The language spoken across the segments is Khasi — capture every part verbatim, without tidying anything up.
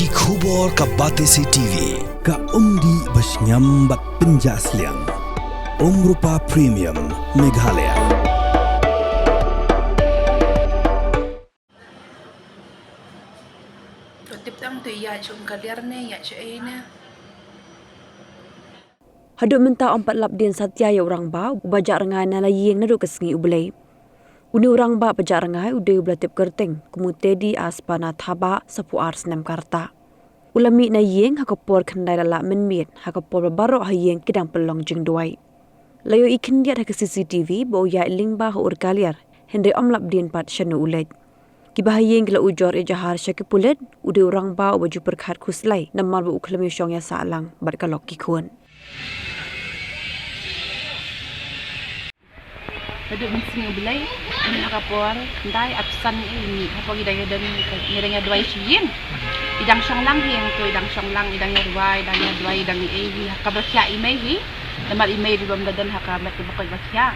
Ki khubor ka Batesi T V, ka umdih ba shngiam bad pynjah sliang. Umrupa Premium, Meghalaya. Tip tang tu ïa shong kaliar ne, ïa sha ei ne. Haduh mynta ym pat lap dien satia ïa u rangbah uba jah rngai na la ïing naduh ka sngi U Blei. Une u rangbah ba jah rngai u dei uba la tip kyrteng kum u Teddy Aspana Thabah, saphew ar snem ka rta. U la mih na ïing ha ka por khyndai la lah mynmiet, ha ka por ba baroh ha ïing ki dang pynlong jingduwai. La ïohi khyndiat ha ka C C T V ba u ïaid lyngba ha ur kaliar, hynrei ym lap dien pat shano u leit. Kiba ha ïing ki la ujor ejahar sha ki pulit, u dei u rangbah uba ju pyrkhat khuslai namar ba u khlem ïashong ïasah lang bad ka lok ki khun. Naduh mynsngi U Blei, ha ka por khyndai arphew san ngi mih, ha ka por ngi dang ïa don, ngi dang ïa duwai sha ïing. I dang shong lang hi, hangto i dang shong lang, i dang ïa duwai, i dang ïa duwai, i dang ïa ei hi, ha kaba khiah i mei hi. Namar i mei ruh ym da don ha ka met kaba koit ba khiah.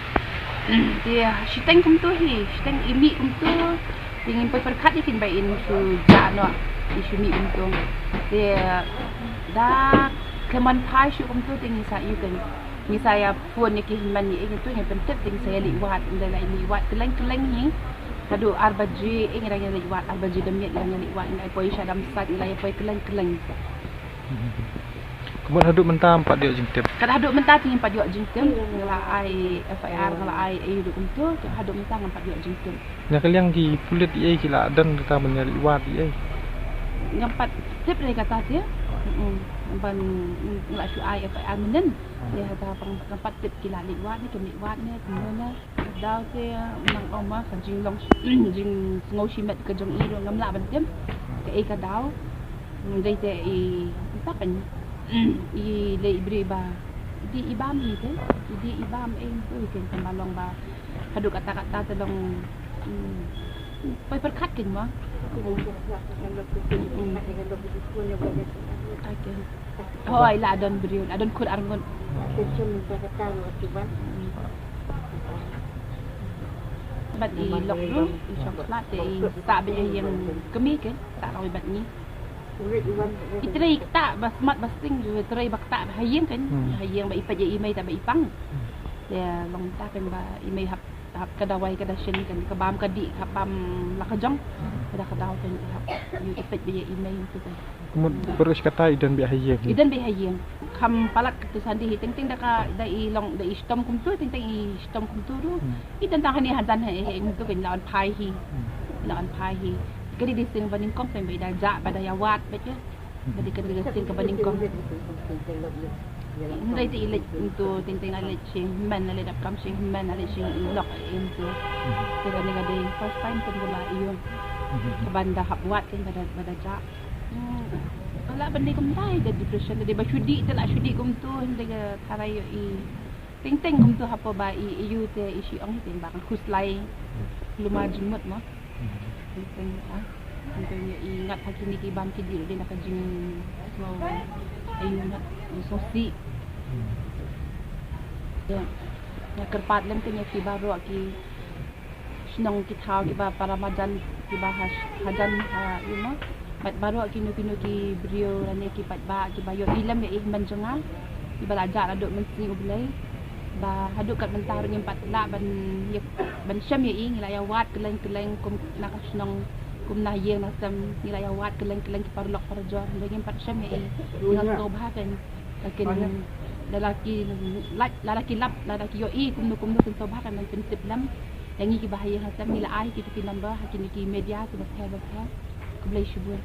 Te shiteng kumto hi, shiteng i mih kumto. Te ngim poi pyrkhat ïa kin ba in shu jah noh, in shu mih kumto. Te da khlem wan phai shuh kumto te ngi sa ïoh kan. Ngi sa ïa phone ïa ki hynmen ïa i kumto, ngi pyntip te ngi sa ïa leit wad, ngi la leit wad kylleng kylleng hi. Haduh ar baje, eh, ngi dang ïa leit wad, ar baje da miet ngi dang ïa leit wad, ngi la ïa poi sha Damsait, ngi la ïa poi kylleng kylleng. Ka mut haduh mynta ngim pat ïoh jingtip. Kat haduh mynta te ngim pat ïoh jingtip. Nga la ai F I R, nga la ai, eh, haduh kumto, kat haduh mynta ngim pat ïoh jingtip. Na ka liang ki pulit ïa ki la don kata ban ïa leit wad ïa. Ngim pat tip re kata te. Mm. Ban nga la shu ai F I R mynnin. Ïa kata pang ngim pat tip ki la leit wad ne, kim leit wad ne, kumno ne. Daw te, nang ong ma ka jinglong, jingsngew shimet ka jong i ruh ngam lah ban tip. Kaei ka daw. Dei te i, i ta kan, i leh i briew ba i dih i bam i te, i dih i bam i tu i ken tang ba long ba haduh katta katta te long, mm, poi pyrkhat ken ma. Mm. Okay. Hooid, la don briew, la don khun arngut. Bad i lok ruh, i shong khlad te i sah beit ha ïing kmie, ke sah kawei bad ngi. I trei ktah ba smat ba sting, i trei ba ktah ha ïing, ke ha ïing ba i peit ïa i mei, ta ba i pang. Te long ta ken ba i mei hap hap ka dawai ka dashin, ken ka bam ka dih, ka bam la ka jong. Ka da ka daw ken hap ïa i peit ba ïa i mei tu ken. Ka mut baroh shi katta i don beit ha ïing. I don beit ha ïing. Kham palat katu Sunday hi, teng teng da ka, da i long, da i shitom kumtu, teng teng i shitom kumtu ruh. I don tang hangne hajan ha, ha, kumtu ken la wan phai hi. La wan phai hi. Ka dei dei sing ba nyngkong ken ba i da jah ba da ïa wad beit ïa. Ba dei ka dei ka sing kaba nyngkong. Hynrei te i leit kumtu, teng teng la leit sha i hynmen, la leit dap kam sha i hynmen, la leit sha i lok i kumtu. Te kane ka dei first time ken ba la ïoh. Kaban da hap wad ken ba da, ba da jah. Hmm. Ka lah ban dei kumta, da depression, da dei ba shu dih, te la shu dih kumtu, hynrei ka tharai ïoh i. Teng teng kumtu hapoh ba i, i ïoh te i shu ong hi teng ba kan khuslai. Lum jingmut mo. Teng teng ah. Teng teng ïoh i ngat ha kine ki bam ki dih ruh dei na ka jingsngew. Ai ngat jingsngewsih. Ïa. Ïa kyrpad lem ken ïa ki baroh ki shnong ki thaw kiba para marjan kiba ha, hajan ha, you know, bad baroh kino kino ki briew lane ki paidbah kiba ïohi lem ïa i hynmen jong nga kiba la jah naduh mynsngi U Blei. Ba haduh kat mynta ruh ngim pat lah ban ïa, ban shem ïa i, ngi la ïa wad kylleng kylleng kum na ka shnong kum na ïing na sem, ngi la ïa wad kylleng kylleng ki paralok parajor, hynrei ngim pat shem ïa i. Ngi la sngewbha ken. Lakin lada ki lap, lada ki lap, lada ki ïohi kumno kumno kin sngewbha kan ban pyntip lem ïa ngi kiba ha ïing ha sem, ngi la ai kita ki number ha kine ki media kiba pher ba pher. Khublei shibun.